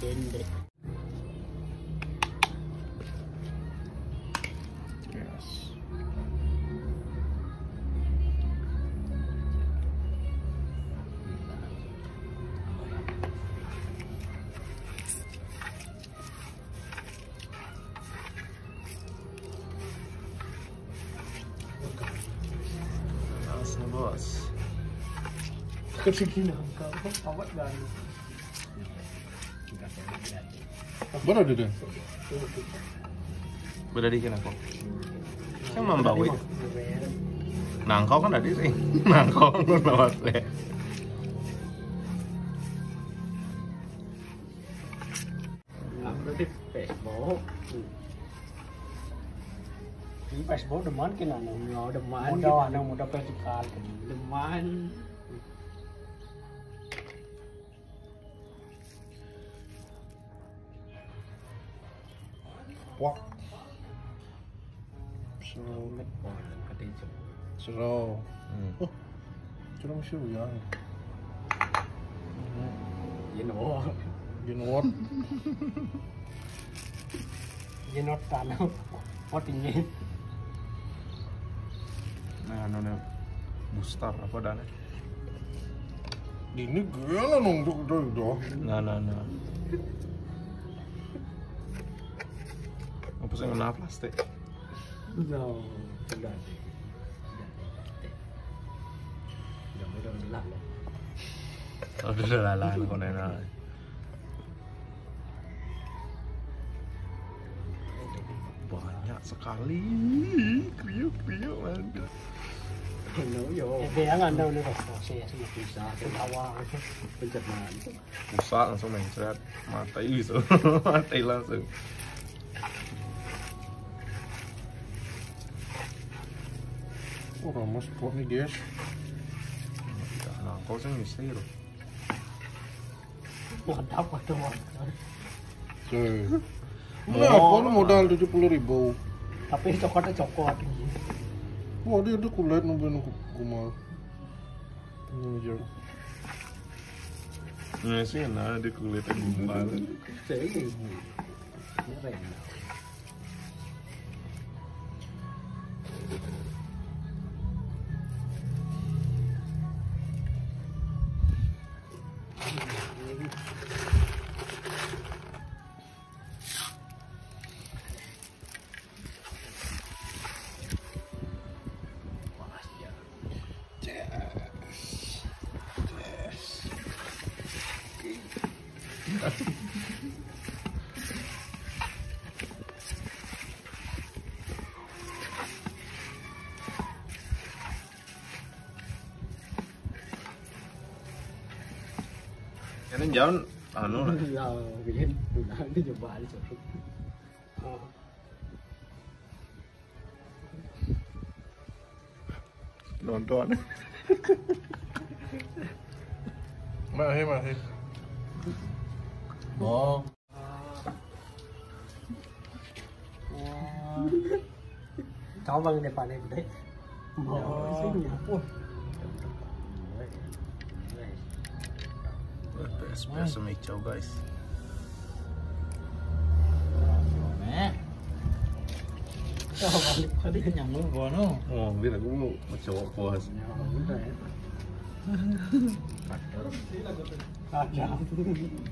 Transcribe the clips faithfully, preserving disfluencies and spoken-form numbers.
Dende. Langsung, bos. Kecil gini, kamu awet banget. Berapa dia? Berapa dia kenapa? Saya membawa. Nangkau kan tadi sih. Nangkau kan bawa teh. Aku di Facebook. Ini Facebook demen kan anu. Ya, demen. Mudah, anu, mudah vertikal. Demen. Wah. Seru. Seru. Hmm. Oh. Seru, seru ya. You know. You know what? You know tanah. What ini? Nah, anu, anu. Booster apa dah nih? Ini gila nong, dok, dok, dok. Nah, nah, nah. Apa sih, kena plastik? No, enggak sih. Udah, udah, udah lah. Udah lah, lah, kau nena. Banyak sekali. Kriuk, kriuk, mantap. No, yo. Eh, dia nggak ada udah, kok. Oh, saya sih bisa. Awal. Pencet mana? Pusat langsung mencret. Mati, so. Mati langsung. Oh, ramas kok nih, guys. Nah, kau sih mesti, loh. Mantap, mantap, mantap. Cuy. Nah, aku modal tujuh puluh ribu. Tapi cokotnya cokot. Wah, dia, dia kulit nungguin aku, aku mau. Ini aja. Nah, sih, nah, di kulitnya gumpal. Serius. Keren. Ini jauh, anu lah. Ya, bikin tunangan dia coba aja. Nonton. Masih, masih. Oh. Wah. Coba ngene panen gede. Oh, sini ya. Wah. P S P S mecho, guys. Nih. Tadi kenyang lu, gua, no. Oh, biar aku mau mencoba puas. Ada.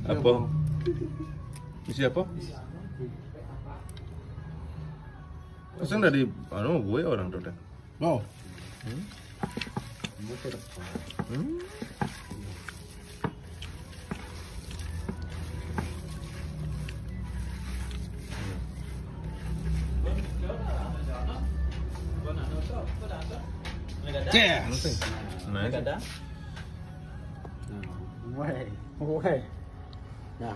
Apa? Isi apa? Pesan dari, anu, gue orang tuh dah. Oh. Hmm? Hmm? Yes. Nice. Woi, woi. Nah.